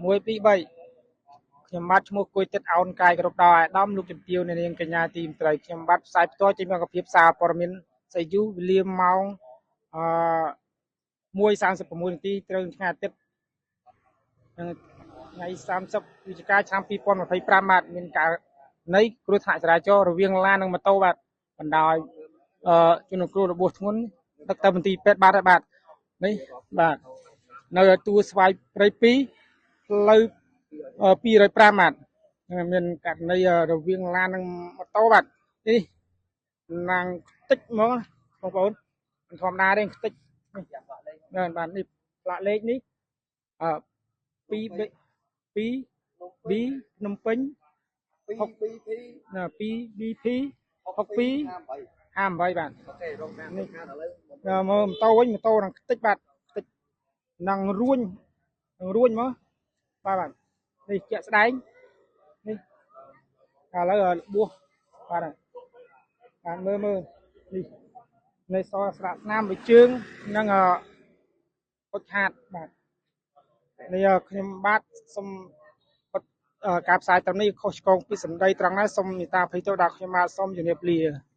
1 2 3ខ្ញុំបាទឈ្មោះគួយទឹកអោនកាយគ្រប់ដល់អាដាមលោកជំទាវអ្នកនាងកញ្ញាទីមត្រីខ្ញុំបាទផ្សាយផ្ទាល់ចេញមកកភាពសារព័ត៌មានសៃយូវេលាម៉ោងអឺ1:36នាទីត្រូវថ្ងៃអាទិត្យនឹងថ្ងៃ30វិច្ឆិកាឆ្នាំ2025បាទមានករណីគ្រោះថ្នាក់ចរាចរណ៍រវាងឡាននិងម៉ូតូបាទបណ្ដោយអឺជនរងគ្រោះរបួសធ្ងន់ដឹកទៅមន្ទីរពេទ្យបាទហើយបាទនេះបាទនៅទួលស្វាយព្រៃ2ផ្លូវ205បាទមានករណីរវាងឡាននិងម៉ូតូបាទនេះណាងខ្ទេចហ្មងបងប្អូនមិនធម្មតាទេខ្ទេចនេះបាទបាទនេះផ្លាកលេខនេះអឺ2 B 2 B ភ្នំពេញ 2 BP 2 BP 62 58បាទ OK រងតាម នេះ ខាតឥឡូវ មើលម៉ូតូវិញម៉ូតូនឹងខ្ទេចបាទខ្ទេចនឹងរួញនឹងរួញមកបាទបាទនេះជាក់ស្ដែងនេះឥឡូវរបួសបាទបាទមើលមើលនេះនៅសល់ស្រាក់ស្នាមមួយជើងនិងអុចខាតបាទនេះខ្ញុំបាទសូមការផ្សាយត្រឹមនេះខុសឆ្គងពីសម្ដីត្រង់ណាសូមមេត្តាអភ័យទោសដល់ខ្ញុំបាទសូមជម្រាបលា។